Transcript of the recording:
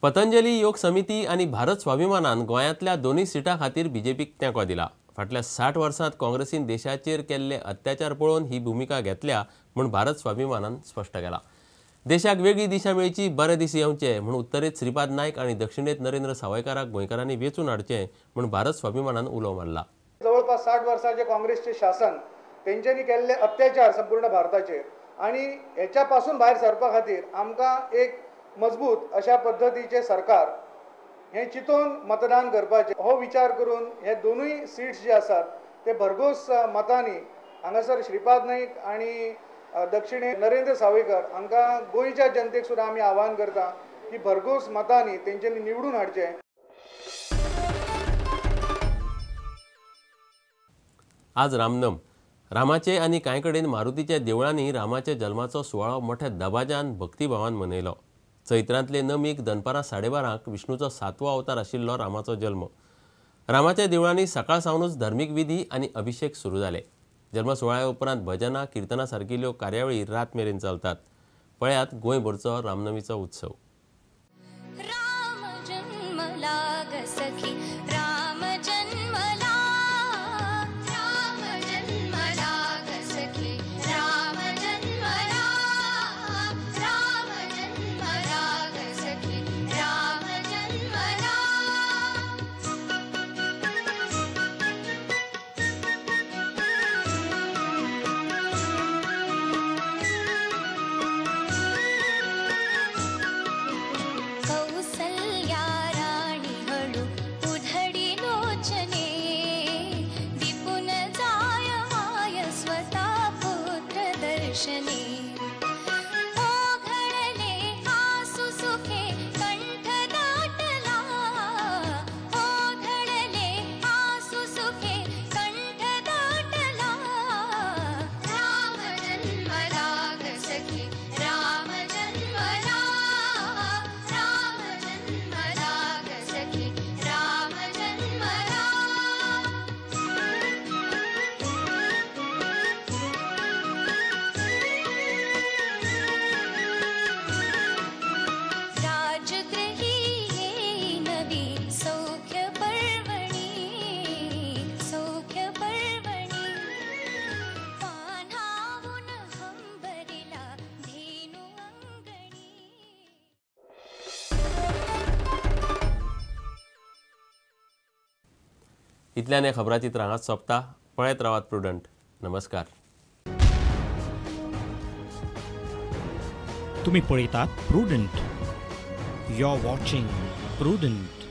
पतंजली योग समिती आनी भारत स्वाभिमानान गोंयांतल्या दोनूय सिटां खातीर बीजेपीक तेंको दिला. फाटल्या 60 वर्सांत काँग्रेसीन देशाचेर केल्ले अत्याचार पळोवन ही भुमिका घेतल्या म्हूण भारत स्वाभिमानान स्पश्ट केला. देशाक वेगळी दिशा मेळची, बरे दीस येवचे म्हूण उत्तरेंत श्रीपाद नायक आनी दक्षिणेंत नरेंद्र सावयकाराक गोंयकारांनी वेंचून हाडचें म्हूण भारत स्वाभिमानान उलो मारला. जवळपास 60 वर्सांचे काँग्रेसचे शासन, तेंच्यांनी केल्ले अत्याचार संपूर्ण भारताचेर आनी हेच्या पासून भायर सरपा खातीर आमकां एक मजबूत अशा पद्दतीचें सरकार हें चिंतून मतदान करपाचें हो विचार करून हे दोनूय सीट्स जे आसात ते भरघोस मतांनी हांगासर श्रीपाद नाईक आनी दक्षिणेक नरेंद्र सावयकर हांकां गोंयच्या जनतेक सुद्दां आमी आवाहन करता की भरघोस मतांनी तेंच्यांनी निवडून हाडचें. आज रामनम. रामाचे आनी कांय कडेन मारुतीच्या देवळांनी रामाच्या जल्माचो सुवाळो मोठ्या दबाज्यान भक्तिभावान मनयलो. चैत्रांतले नमीक दनपारां 12:30 विष्णूचो 7वो अवतार आशिल्लो रामाचो जल्म. रामाच्या देवळांनी सकाळ सावनूच धर्मीक विधी आनी अभिषेक सुरू जाले. जल्म सुवाळ्या उपरांत भजनां किर्तनां सारकिल्ल्यो कार्यावळी रात मेरेन चलतात. पळयात गोंयभरचो रामनमीचो उत्सव. राम जन्मला ग सखी, राम जन्मला, राम जन्मला ग सखी, राम जन्मला, राम जन्मला ग सखी, राम जन्मला. कौसल्या राणी हळू उधडी लोचने, दिपून जाय माय स्वतः पुत्र दर्शने. ओघळले आसू सुखे कंठ दाटला, ओघळले आसू सुखे कंठ दाटला. राम जन्मला ग सखी, राम जन्मला, राम जन्मला ग सखी, राम जन्मला. राजगृही येई नवी सौख्य पर्वणी, सौख्य पर्वणी. पान्हावून हंबरिला धेनु अंगणी. इतल्यान हें खबराचित्र हांगाच सोंपता. पळयत रावात प्रुडंट. नमस्कार. तुम्ही पळयतात Prudent. You are watching Prudent.